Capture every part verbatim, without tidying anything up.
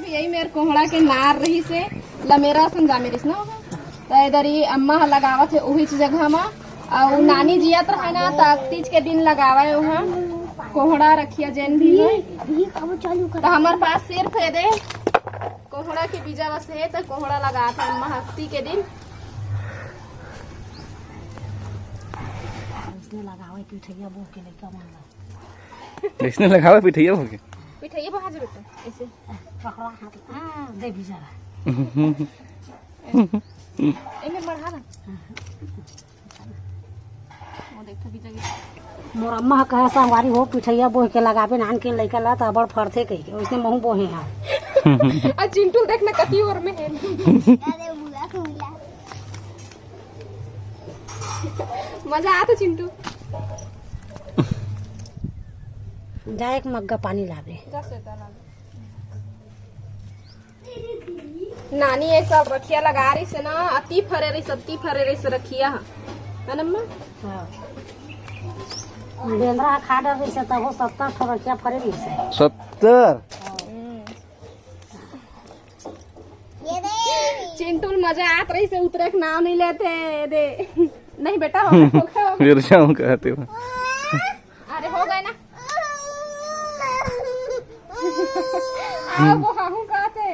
यही मेर कोहड़ा के नार रहिस हे, लमेरा असन जामे रहिस ना ओहा। त एदरी अम्मा ह लगावत हे उहीच जगह म। अउ नानी जियत रहे ना, त तीज के दिन लगावे ओहा कोहड़ा रखिया जेन भी हे। त हमर पास सिर्फ एदे कोहड़ा के बीजा बस हे, त कोहड़ा लगात हे अम्मा ह अक्ती के दिन। इसने लगावे पिठैया बोह के लइका मन ला। इसने लगावे पिठैया बोह के। पिठैया बोहा जे बेटा, ऐसे। पकड़ा हाथ, हाँ, दे बीजा ला। एमे बढ़ा ना। वो देख तो बीजा के। मोर अम्मा ह कहे संगवारी हो पिठैया बोह के लगाबे नान के लइका ला त अबड़ फरथे कहिके, ओइसने महू बोहे हा। आ चिंटू ल देख ना कति ओर में हे। अरे बुआ को मिला। मजा आत हे चिंटू। जा एक मग्गा पानी लाबे। जा श्वेता ला ले। नानी एक साल रखिया लगा रहिस हे ना, अति फरे रहिस, अति फरे रहिस रखिया ह। है ना अम्मा? हाँ। बेंदरा खा डर रहिस हे, तब वो सत्तर ठो रखिया फरे रहिस हे। सत्तर? हम्म। चिंटू ल मजा आत रहिस हे, उतरे के नाम नहीं लेते। दे। नहीं बेटा, हो गए, हो गए, हो गए। गिर जाऊं कहते हो। अरे हो गए ना। आओ, वो हाहू कहते।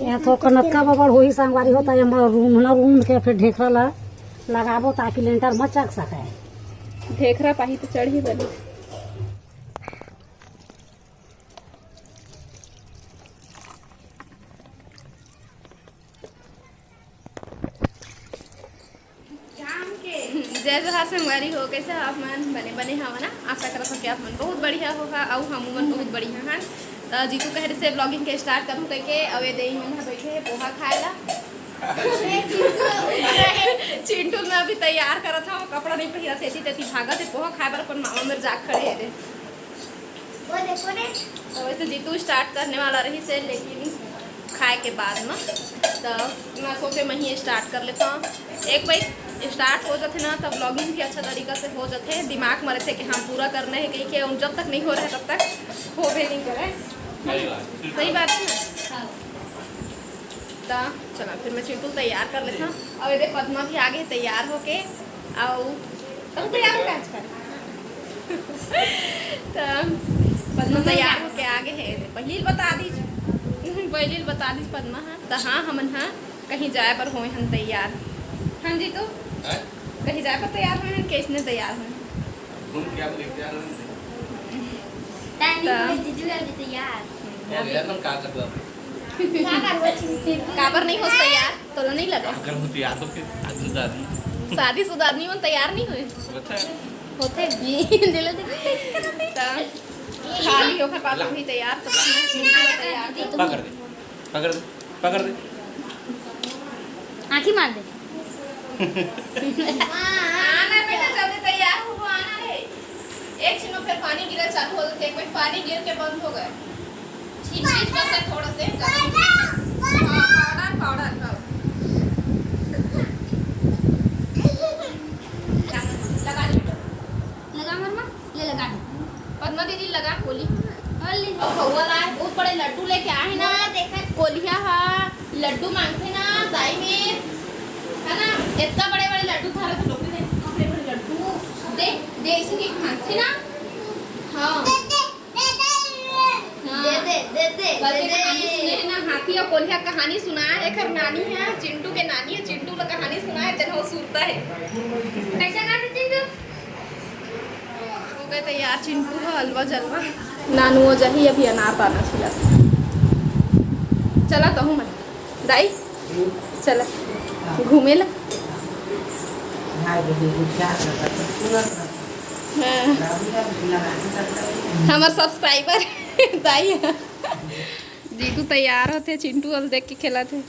यहाँ तो कनक्का बबड़ होही संगवारी होता है, हम रूम ना रूम के फिर ढेकरा ला लगाबो ताकि लेंटर मचक सके। ढेकरा पाही तो चढ़ी बनी। जय जोहार संगवारी हो, कैसे हो आप मन? बने बने हवा ना? आशा करत हो कि आप मन बहुत बढ़िया होगा, अउ हमू मन बहुत बढ़िया हन। त जीतू कहे से vlogging के start करूँ कह के, अउ ये देई मन ह बैठे हे पोहा खाए ला। चिंटू मैं अभी तैयार करत हूँ, कपड़ा नहीं पहिरत हे, तेती भागत हे पोहा खाए बर, अपन मामा मेर जाग खड़े हे रे। तो वैसे जीतू start करने वाला रहिस हे, लेकिन खाए के बाद में तो मैं सोचे मैं ही start कर लेता हूँ। एक बार start हो जाते ना, तब vlogging भी अच्छा तरीका से हो जाते, दिमाग में रहते कि हाँ पूरा करना है कहीं के, जब तक नहीं हो रहा तब तक हो भी नहीं करे। सही बात है ना? त चला, फिर मैं चिंटू तैयार कर लेता हूँ। अउ ये दे पद्मा भी आगे तैयार होके। अउ तुम तैयार हो गए आजकल? त पद्मा तैयार होके आगे है। पहली बता दीज, पहली बता दीज पद्मा, हाँ। त हाँ, हमन हाँ कहीं जाए बर होए हन तैयार। हाँ जी, तो हैं? कहीं जाए बर तैयार होए हन, कैसने तैयार होए हन? घूम के आप लेके जा रहे हैं। तानी त जीजू का भी तैयार। और यार, हम का करबो? काबर नहीं होस तैयार? तोला नहीं लगा? अगर हो तैयार तो फिर शादीशुदा आदमी। शादीशुदा आदमी मन तैयार नहीं होए। होता है। होते भी। दिलो देख। त खाली ओकर पास भी तैयार, तो तैयार। पकड़ दे, पकड़ दे, पकड़ दे। आँखी मार दे। आना बेटा, जल्दी तैयार हो, आना है। एक छिन फिर पानी गिरा चालू हो जाते, एक मिनट पानी गिर के बंद हो गए। छिन बीच में से थोड़ा से ज़्यादा। हाँ, पाउडर, पाउडर, हाँ। लगा दे बेटा। लगा मरमा, ले लगा दे। पद्मा दीदी लगा कोली। और ले। और भौवा ला बहुत बड़े लड्डू लेके आए हैं ना। देखा। कोलिया हा, लड्डू मांगते ना दाई में, है ना? इतना बड़े बड़े लड्डू था तो लोग ने बड़े बड़े लड्डू दे, दे इसे मांगते ना। हाँ। हाँ। दे दे, दे दे, कल दे के दे। कहानी सुने है ना, हाथी और कोलिया कहानी सुनाए है, एकर नानी है, चिंटू के नानी है, चिंटू ला कहानी सुनाए, जन हो सुरता है। कैसे करते चिंटू? हो गए तैयार चिंटू का हलवा जलवा। नानू हो जाही अभी अनार पाना छिला। चला कहूँ मैं। दाई, चला घूमे ला। हाँ। हमार subscriber दाई है। जीतू तैयार होते, चिंटू अल देख के खेलत हे।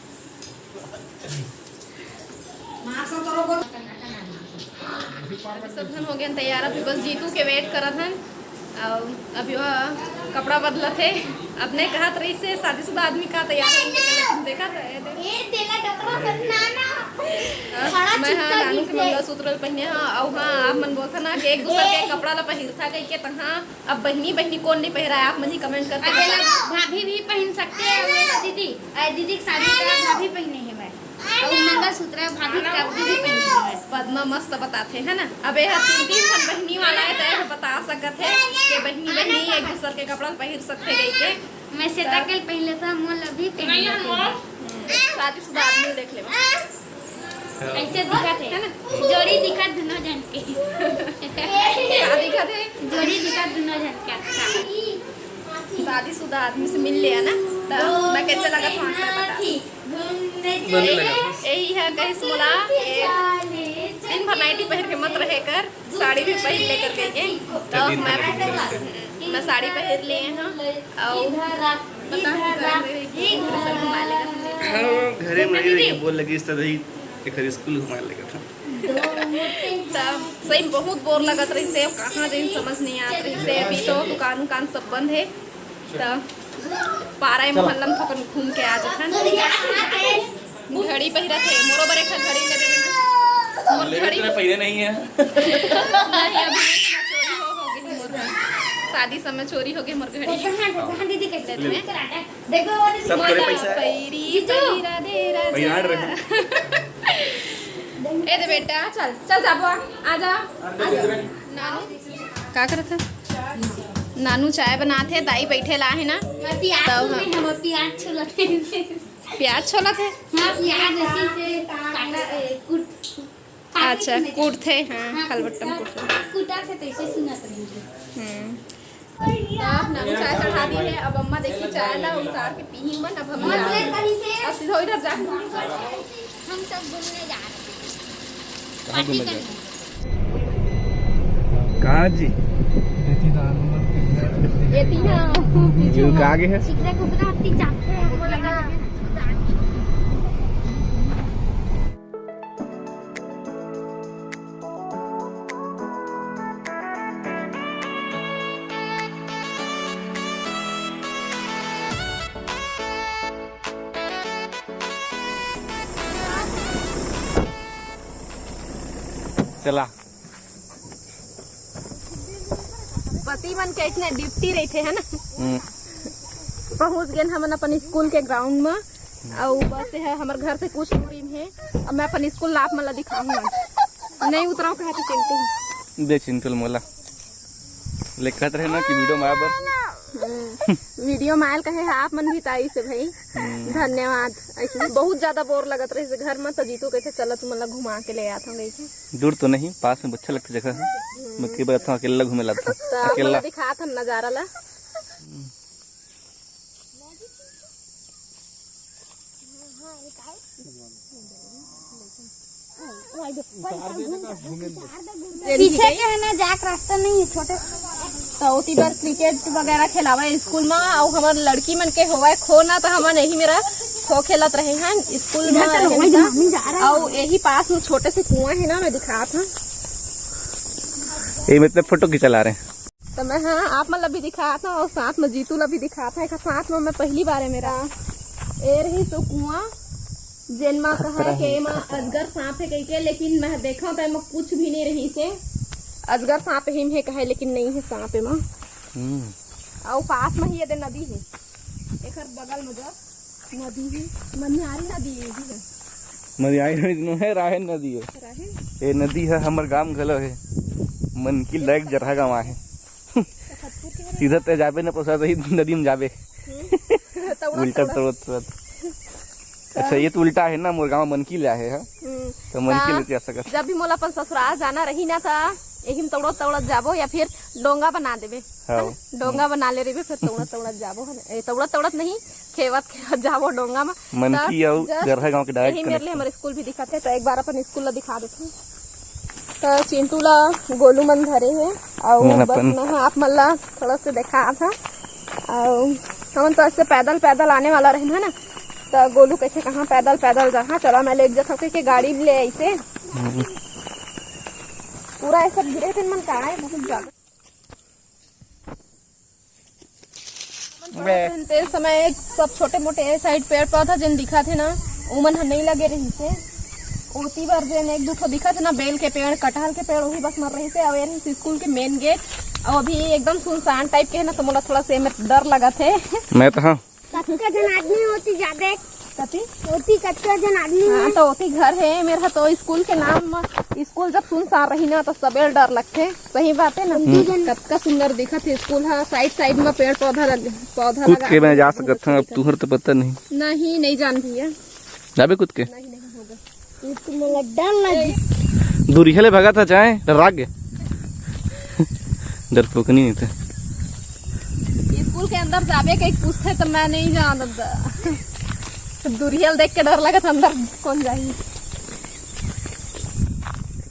सब झन हो गए तैयार, अभी बस जीतू के wait करत हन। अउ अभी वह कपड़ा बदलत हे, अब नहीं कहत रहिस हे, शादीशुदा आदमी का तैयार होके, लेकिन देखत रहे थे। ए, तेला डबरा करना ना। हाँ, खड़ा मैं हाँ चुपका नानू के गिरते। मंगलसूत्र ल पहिने हाँ, अउ हाँ, आप मन बोलथा ना कि एक दूसर के कपड़ा ला पहिरथा कहिके, त हाँ, अब बहिनी, बहिनी कोन नहीं पहिरा हे, आप मन ही comment करके अरे, बताओ। भाभी भी पहन सकते हैं, मेरा दीदी, अरे, दीदी की शादी का भाभी पहने हैं मैं। अउ मंगलसूत्र भाभी का दीदी पहने हैं। पद्मा मस्त बताथे, है ना? अब ये तीन, तीन ठन बहिनी वाला है, त ये बता सकत है कि बहिनी, बहिनी एक दूसर के कपड़ा पहिर सकथे कहिके। मैं श्वेता कल पहले था, मोल अभी पहन लेते हैं। शादीशुदा आदमी देख ले। ऐसे दिखत है, है ना? जोड़ी दिखत दोनों जन के। का दिखत है? जोड़ी दिखत दोनों जन के। अच्छा, शादीशुदा आदमी से मिल लिया ना, तो मैं कैसे लगा था, आपको बता। बने लगा। यही है कहिस मोला, ये दिन भर नाइटी पहिर के मत रहे कर, साड़ी भी पहिर लेकर गई है। तो तो दिन मैं भर नाइटी पहिर के। मैं साड़ी पहिर लिए हूँ। और बता, घरे में रही, घुमा लेगा। हाँ, घरे में रही, रही, बोल लगी, इस तरह ही एक बार स्कूल घुमा लेगा था। तब सही में बहुत बोर लगत रहिस हे, कहाँ जाइन समझ नहीं आत रहिस हे। अभी तो दुकान उकान सब बंद है, त पारा मोहल्ला में थोकन घूम के आ जाथन। घड़ी पहिरत हे, मोरो बर एक ठन घड़ी ले देना। मोर लेकिन घड़ी तेरा पहिरे नहीं है। नहीं, अभी नहीं, चोरी हो, हो गई मोर। शादी समय चोरी हो गई मोर घड़ी। कहाँ, कहाँ दीदी कैसे दे दे। देखो, वो सब तोरे पैसा है। पैरी, जीजू। पैरी राधे राधे। पैराड़ रहे। ए दे बेटा, चल, चल जाबो, आ, आ जा, आ जा। नानू, का करत है? नानू चाय बनात हे, दाई बैठे ला है ना। मैं प्याज तब छू रही हूँ, मैं प्याज छू लेते हैं। प्याज छोलत हे? हाँ, प्याज ऐसे से काटा, ए, कूट, काटे अच्छा, के नहीं कूटथे, हाँ, हाँ, खलबट्टा में कूटथे। कूटा से तैसे सुनत रही। हम्म। अब नानू चाय चढ़ा दी है, अब अम्मा देखी चाय ला उतार के पीही मन, अब हम जा रहे हैं। अब सीधा इधर जा। हम सब घूमने जा रहे हैं। कहाँ घूमने जा रहे हैं? कहाँ जी? ये तीन, ये का आगे है? शिखरा कुछ ना होती जाते हैं, हमको लगा। चला। पति मन के ऐसने ड्यूटी रहिथे, है ना? हम्म। पहुंच गेन हमन अपन स्कूल के ग्राउंड में, अउ बस ये हमर घर से कुछ दूरी में है। अब मैं अपन स्कूल ला आप मन ला दिखाऊं आज। नहीं उतराव कहा तो चिंटू। दे चिंटू ल मोला। लेखत रहे ना कि वीडियो माया बर। हम्म। वीडियो मायल कहे है आप मन भी ताई से भाई। हम्म। धन्यवाद। ऐसे बहुत ज्यादा बोर लगत रहिस घर में, तो जीतू कहिथे चला तुमन ला घुमा के ले आत हूँ कहिके। दूर तो नहीं, पास में अच्छा लगता जगह है। हम्म। मैं कई बार अकेला घूमे ला था। तो आप मन ला अकेला। दिखात हन नजारा ला। पीछे के है ना, जाक रास्ता नहीं है, छोटे। तो ओती बर क्रिकेट वगैरह खेलावे स्कूल में, अउ हमर लड़की मन के होवे खो ना, तो हमन यही मेरा खो खेलत रहे हैं स्कूल में इधर चलो, रहे वही ना। मम्मी जा रहा है। अउ यही पास में छोटे से कुआं है ना, मैं दिखात हूँ। ये मतलब फोटो खिंचा ला रहे हैं। तो मैं हाँ आप मन ला भी दिखात हूँ अउ साथ में जीतू ला भी दिखात हूँ। एक साथ में मैं पहली बार है मेरा। ए रही तो कुआं, जेन मा कहा खतरा के है, एमा खतरा। अजगर सांप है कहिके, लेकिन मैं देखा तो एमा कुछ भी नहीं रही से। अजगर सांप ही में कहे, लेकिन नहीं है सांप एमा। हम्म। अउ पास में ही ये दे नदी है, एकर बगल में जो नदी ही, मनिहारी नदी ही है। मनिहारी नदी नो है, राहेर नदी है। राहेर? ये नदी है, हमर गांव घलो है, मनकी लायक जरहा गांव आहे। तो खतपुर के हरे? सीधा ते जाबे ना, पसा सही नदी में जाबे। हम्म। तौड़त, उल्टा तौड़त। तौड़त, तौड़त। अच्छा, ये तो उल्टा है ना, मोर गांव मनकी ले आहे, हाँ? हम्म। तो मनकी हाँ, लेते आ सकत। जब भी मोला अपन ससुराल जाना रही ना, त यही में तौड़त तौड़त जाबो या फिर डोंगा बना देबे। हाँ। है ना? डोंगा बना ले रहिबे, फिर तौड़त तौड़त जाबो, है ना? ए, तौड़त तौड़त नहीं, खेवत खेवत जाबो डोंगा में। मनकी त अउ जस्ट जरहा गांव के direct यही मेरे लिए connection। हमर स्कूल भी दिखत है, तो एक बार अपन स्कूल ला दिखा देते हैं। तो चिंटू ला गोलू मन धरे है, अउ मन बस अपन मैं आप मन ला थोड़ा से देखा था। अउ हमन तो ऐसे पैदल पैदल आने वाला रहे है ना, तो गोलू कैसे कहाँ पैदल पैदल जाहा, चला मैं ले जाता हूँ, के गाड़ी ले ऐसे हम्म। पूरा ऐसा गिरे थे मन का है बहुत ज्यादा। बे। तेन समय सब छोटे मोटे ए साइड पेड़ पौधा जेन दिखत हे ना, ओमन ह नइ लगे रहिस हे। ओती बर जेन एक दू ठो दिखत हे ना, बेल के पेड़, कटहल के पेड़, ओही बस मर रहिस हे। अउ ये रहिस स्कूल के मेन गेट, अउ अभी एकदम सुनसान टाइप के हे ना, तो मोला थोड़ा से एमे डर लगत हे। मैं तो हाँ। कतका झन आदमी होती जादे। कति? होती कतका झन आदमी हाँ, हे। तो ओती घर हे मेरा, तो स्कूल के नाम म, स्कूल जब सुनसान रही ना, तो सबेल डर लगथे। सही बात है ना? हम्म। कतका सुंदर दिखत हे स्कूल ह, साइड साइड म पेड़ पौधा लग, पौधा कूद लगा के मैं हे, जा बहुत सकत हूँ, अब अच्छा तुहर तो पता नहीं। नहीं, नहीं जान भैया। जाबे कूद के? नहीं, नहीं होगा। ये तो मोला डर लगे। दूरिहा ले भगत ह जाए, डर्रा गे। डरपोकनी नहीं थे। स्कूल के अंदर जाबे के पूछथे तो मैं नहीं जानत। दूरिहा ले देख के डर लगत, अंदर कौन जाही?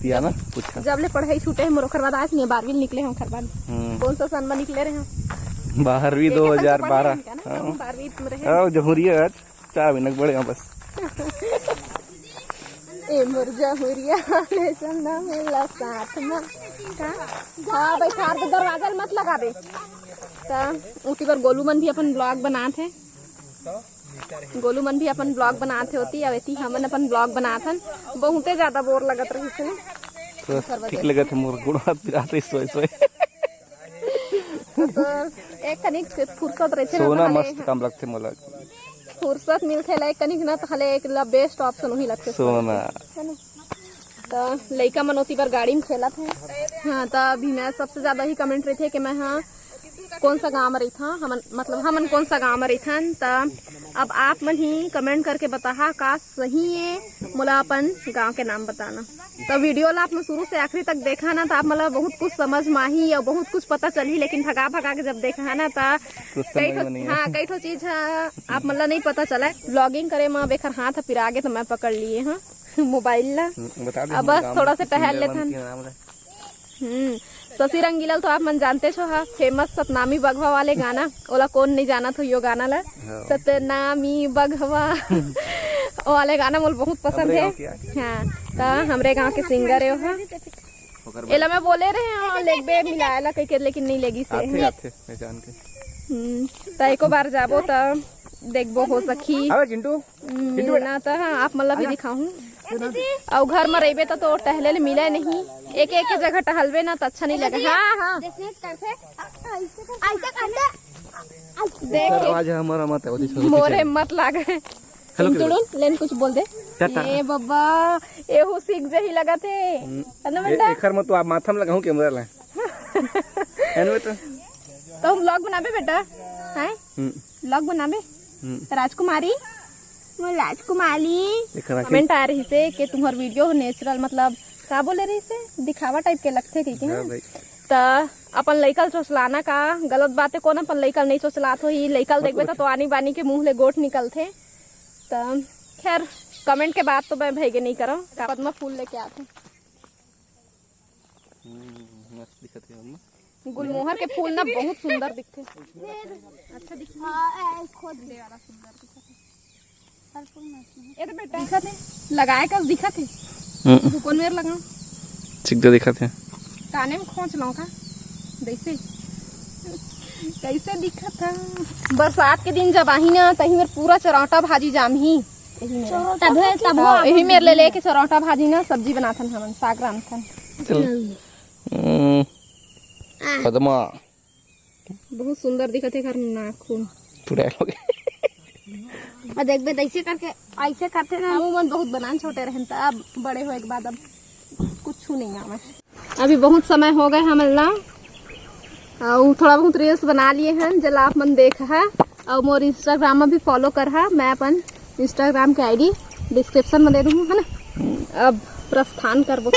तिया ना पूछा। जब ले पढ़ाई छूटे हे मोर, ओखर बाद आज नहीं, बारहवीं निकले हे ओखर बाद। हम्म। कौन सा सन में निकले रहे हम? बारहवीं एक दो हजार बारह। पढ़े हैं क्या ना? हाँ। हम बारहवीं में रहे। हाँ, जहूरिया आज। चाय बिनक बड़े यहाँ बस। ए मोर जहुरिया, ले चल ना मेला साथ में। का? हाँ, बैठार दे, दरवाजा ल मत लगा दे। त उती बर गोलू मन भी अपन ब्लॉग बनात हे। गोलू मन भी अपन ब्लॉग बनात हे ओती, अब एती हमन अपन ब्लॉग बनात हन। बहुते ज्यादा बोर लगत रहिस हे। तो ठीक लगत हे, मोर गोड़ हाथ पिरात रहिस सोए सोए। तो एक कनिक फुर्सत रहिथे ना, सोना तो हले मस्त काम लगथे मोला। फुर्सत मिलथे ला एक कनिक ना, तो हले एक ला बेस्ट ऑप्शन वही लगथे सोना। है ना? तो लइका मन ओती बर गाड़ी में खेलत हे। हाँ, तो अभी मैं सबसे ज्यादा ही कमेंट रहिथे कि मैं हाँ कौन सा गांव में रहिथन, हमन मतलब हमन कौन सा गांव में रहिथन। तो अब आप मन ही कमेंट करके बताहा का सही है, मोला अपन गांव के नाम बताना। तो वीडियो ला आप मन शुरू से आखिरी तक देखा ना, तो आप मन ला बहुत कुछ समझ में आही और बहुत कुछ पता चलही। लेकिन भगा भगा के जब देखा ना, तो कुछ कई समझ ठो में नहीं हाँ आया। कई ठो चीज ह आप मन ला नहीं पता चला। ब्लॉगिंग करे में अब एकर हाथ ह पिरा गे, तो मैं पकड़ लिए हाँ मोबाइल ला। हम्म, बता दे अब हमर बस गाँव थोड़ा में से किशन टहल देव लेथन। के नाम ला। हम्म, शशि रंगीला तो आप मन जानते छो हा, फेमस सतनामी बघवा वाले गाना, ओला कौन नहीं जानत हो यो गाना ला। हाँ। सतनामी बघवा वाले गाना मोला बहुत पसंद हमरे है। गाँव के आगे। हाँ, तो हमरे गांव के सिंगर है वो। ओकर बाद एला मैं बोले रहे हाँ लेगबे मिलाए ला कह के, लेकिन नहीं लेगी से। आथे, आथे, मैं जान के। हम्म, तो एको बार जाबो तो देखबो हो सखी। अबे चिंटू, हम्म, चिंटू बेटा। ना तो हाँ, आप मन ला भी दिखाहूँ। अउ घर में रहिबे तो, तो टहले ले मिले नहीं, एक एक जगह टहलबे ना तो अच्छा नहीं लगे। हाँ हाँ, ऐसे करते, ऐसे करते, ऐसे करते। देख ओकर आवाज है हमारा मत है, वो तो मोरे मत लागे। हेलो, तुड़ुन लेन कुछ बोल दे। टाटा। ए बाबा, एहू सीख जही लगत हे। हम्म। है ना ए-, बेटा? एखर में तो आप माथा में लगाऊं कैमरा ला। है ना बेटा? तो हम ब्लॉग बनाबे बेटा, हैं? हम्म। ब्लॉग बनाबे? हम्म। राजकुमारी, मोर राजकुमारी। एखर आके कमेंट आ रही से कि तुम्हार वीडियो नेचुरल, मतलब का बोले रही से, दिखावा टाइप के लगथे कह के, हाँ हैं? भाई। त अपन लइका ल चोचलाना का गलत बात है, कौन अपन लइका ल नहीं चोचलात होही? लइका ल मत देखबे त बोल। तो आनी बानी के मुंह ले गोठ निकलथे। त खैर, कमेंट के बात तो मैं भैगे नहीं करव। का पद्मा फूल लेके आथे। हम्म, मस्त दिखत हे पद्मा। गुलमोहर के फूल ना बहुत सुंदर दिखथे। अच्छा दिखथे। हाँ, ए, खोद दे वाला सुंदर दिखथे। ये तो बेटा दिखत हे, लगाए कस दिखत हे। हम्म। तू कौन मेर लगाऊं? ठीक तो दिखत हे। काने में खोंच लाऊं का? जैसे कैसे दिखत हे? बरसात के दिन जब आही ना, तही मेर पूरा चरौटा भाजी जामही। यही मेर। तभे, तभो हाँ, आप यही मेर ले लेके चरौटा भाजी ना सब्जी बनाथन हमन, साग रांधथन। चल। हम्म, पद्मा। बहुत सुंदर दिखत हे एकर नाखून। चुड़ैल हो गए। और देखबे, ऐसे करके, ऐसे करते ना। हम मन बहुत बनान छोटे रहन, त अब बड़े होए के बाद अब कुछ नहीं आवे। अभी बहुत समय हो गए हमन ला, अउ थोड़ा बहुत रील्स बना लिए हन, जेला आप मन देखहा, अउ मोर Instagram में भी फॉलो करहा। मैं अपन Instagram के आईडी डिस्क्रिप्शन में दे दूँगी, है ना। अब प्रस्थान करबो।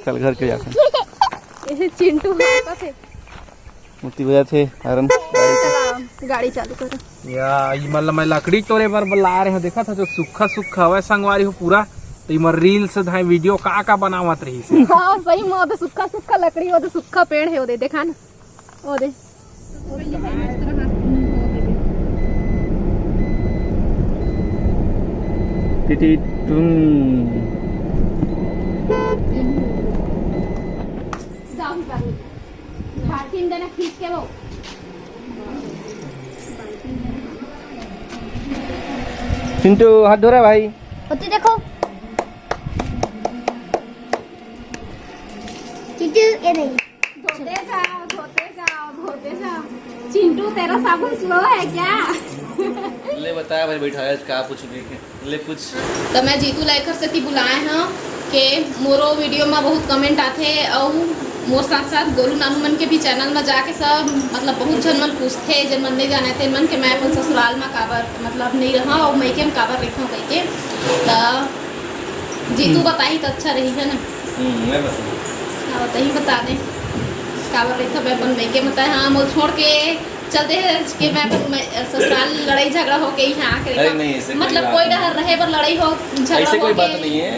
चल घर के जाथन। ये चिंटू हाँ, कथे। मोती बजाथे हॉर्न। चला, गाड़ी चालू करो। या, इमन ल मैं लकड़ी टोरे बर बला रहे हो, देखा था जो सूखा सूखा हवय संगवारी हो पूरा, तो इमन रील्स धाय वीडियो का का बनावत रही से। हाँ, सही में, वो तो सूखा सूखा लकड़ी, वो तो सूखा पेड़ है, वो दे, देखा ना, वो दे। टिटी टुन। बाल्टीन देना खींच के वो। बाल्टीन चिंटू, हाथ धो रहा है भाई। होती देखो। चिंटू, ये नहीं। धोते जाओ, धोते जाओ, धोते जाओ। चिंटू, तेरा साबुन स्लो है क्या? ले बताया भाई, बैठा है, का पूछू के? ले पूछ। तो मैं जीतू ला एखर सेती बुलाए हव के मोरो वीडियो में बहुत कमेंट आथे, अउ मोर साथ साथ गोलू नानू मन के भी चैनल में जाके सब, मतलब, बहुत झन मन पूछथे, जेन मन नहीं जाने, तेन मन के मैं अपन ससुराल में काबर, मतलब, नहीं रहा, अउ मइके में काबर रहिथव कहिके। तो जीतू हम्म। बताही तो अच्छा रही, है ना? हम्म, मैं बताऊँ। हाँ, बताही, बता दे। काबर रहिथव, मैं अपन मइके में बताए, हाँ, मोर छोड़ के चल दे हे कि मैं अपन, मैं, ससुराल लड़ाई झगड़ा हो के यहाँ आके अरे रहिथव। नहीं, ऐसे कोई मतलब, बात कोई नहीं। डहर रहे बर लड़ाई हो, झगड़ा ऐसे हो कोई के बात नहीं है।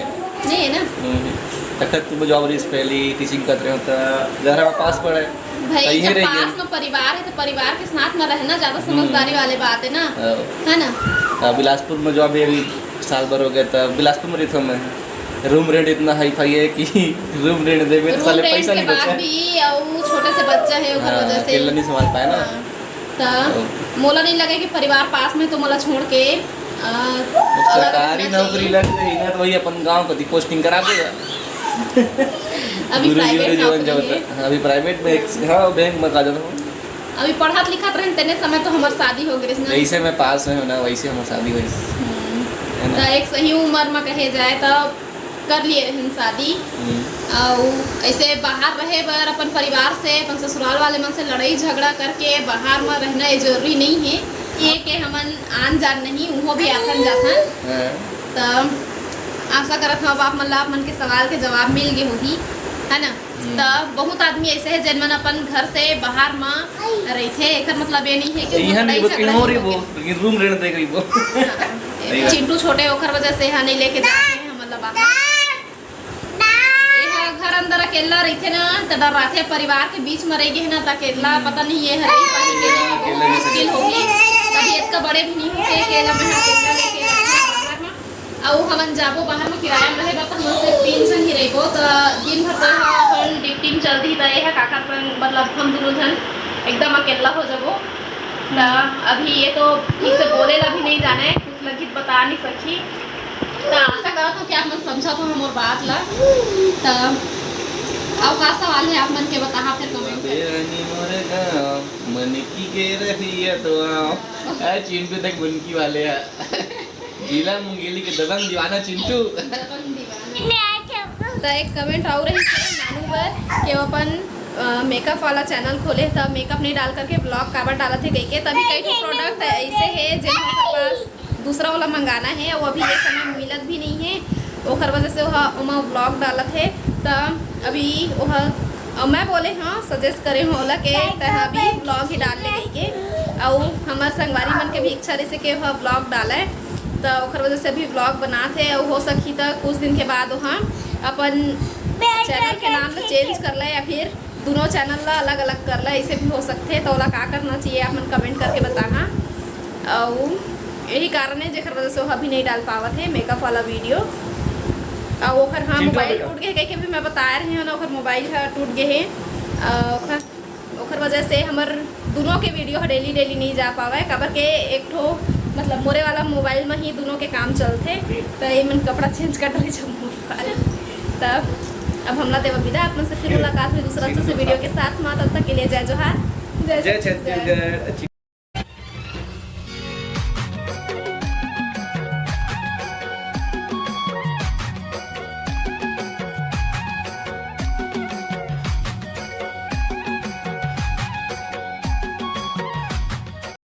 नहीं है ना? हम्म। तब तक तुम जॉब रिस पहली टीचिंग करत रहे हो, तो घर हमारा पास पड़े। भाई, तो यहीं जब रह गए। पास में परिवार है, तो परिवार के साथ में रहना ज्यादा हम्म। समझदारी वाले बात है ना, हाँ। है ना? तो बिलासपुर में जॉब है, अभी साल भर हो गया, तो बिलासपुर में रहिथव मैं। रूम रेंट इतना हाई फाई है कि रूम रेंट देवे तो रूम साले रेंट पैसा के नहीं बाद बचा। भी, और वो छोटे से बच्चा है, ओकर हाँ, वजह से। अकेला नहीं संभाल पाए ना। हाँ। त तो मोला नहीं लगे कि परिवार पास में तो मोला छोड़ के, अ, अलग सरकारी रहना नौकरी चाहिए। लग गई ना, तो वही अपन गांव कती पोस्टिंग करा देगा। अभी गुरुजी, प्राइवेट गुरुजी बन नौकरी जाओ है। तो। हाँ, अभी प्राइवेट में एक, हाँ, बैंक में का जाता हूँ। अभी पढ़त लिखत रहन तेने समय तो हमार शादी हो गई ना। जैसे मैं पास हुई हूँ ना, वैसे हमार शादी हुई। हम्म। है ना? तो एक सही उम्र में कहे जाए तो कर लिए रहन शादी। हम्म। अउ ऐसे बाहर रहे बर अपन परिवार से, अपन ससुराल वाले मन से लड़ाई झगड़ा करके बाहर में रहना ये जरूरी नहीं है। ये के हमन आन जान नहीं, उहो भी आथन जाथन। हाँ। त आशा करत हव, आप मन ला आप मन के सवाल के जवाब मिल गए होही, है ना? हम्म। त बहुत आदमी ऐसे है, जेन मन अपन घर से बाहर में रहिथे, एकर मतलब ये नहीं है कि यहाँ लड़ाई नहीं, वो झगड़ा कहीं और नहीं ही वो, होगे। लेकिन रूम रेंट दे गई वो। हाँ। सही बात। चिंटू छोटे, ओकर वजह से यहाँ नहीं लेके जाते हैं, मतलब, बाहर। ये ह घर अंदर अकेला रहिथे ना, त डर रहिथे, परिवार के बीच में रह गए ना, त अकेला हम्म। पता नहीं ये हर रही पाही के नहीं, अकेला बहुत नहीं मुश्किल सही। होगी। अभी इतना बड़े भी नहीं होते, अकेला में अकेला लेके रखना बाहर में। अउ हमन जाबो बाहर में किराया में रहे, त हमन सिर्फ तीन जन ही रहबो, त दिन भर तो ये ह अपन ड्यूटी में चल दी, त ये ह काकर संग, मतलब, हम दोनों जन एकदम अकेला हो जाबो। त अभी ये तो ठीक से बोले ला भी नहीं जाने, कुछ लगित बता नहीं सकी। त आशा करत हूँ कि आप मन समझत हो हमर बात ला। त अउ का सवाल है आप मन के, बताहा फिर कमेंट करके। रानी मोरे गाँव, मन की के रहिया तो आओ। आ, चिंटू तक मन की वाले आ। जिला मुंगेली के दबंग दीवाना चिंटू। दबंग दीवाना। त एक कमेंट अउ रही से नानू बर कि वो अपन, अ, मेकअप वाला चैनल खोले, त मेकअप नहीं डाल करके ब्लॉग काबर डालत है कहिके। तभी कई ठो प्रोडक्ट ऐसे है जेन ओकर पास दूसरा वाला मंगाना है, वो अभी ये समय में मिलत भी नहीं है, ओकर वजह से वह ओमा ब्लॉग डालत है। त अभी वह, अ, मैं बोले हाँ, सजेस्ट करे हूँ ओला के तह अभी ब्लॉग ही डाल ले कहिके। अउ हमर संगवारी मन के भी इच्छा रहिसे के वह ब्लॉग डाले, त ओकर वजह से अभी ब्लॉग बनात है। अउ हो सकही त कुछ दिन के बाद वह अपन चैनल के नाम ला चेंज कर ले या फिर दोनों चैनल ला अलग-अलग कर ले, ऐसे भी हो सकथे। त ओला का करना चाहिए, आप मन कमेंट करके बताहा। अउ यही कारण है जेकर वजह से वो अभी नहीं डाल पावत है मेकअप वाला वीडियो। अउ ओकर, हाँ, चिंटू मोबाइल बेटा। टूट गए कहिके भी मैं बताए रही हूँ ना, ओकर मोबाइल ह टूट गए है। अ, ओकर, ओकर वजह से हमर दोनों के वीडियो ह डेली डेली नहीं जा पावे, काबर के एक ठो, मतलब, मोरे वाला मोबाइल में ही दोनों के काम चलथे। त ये मन कपड़ा चेंज कर रही जब मोबाइल। तब अब हमला देवा विदा, आप मन से फिर मुलाकात हुई दूसरा अच्छा से वीडियो के साथ में। तब तक के लिए जय जोहार, जय जय छत्तीसगढ़। छत्तीसगढ़।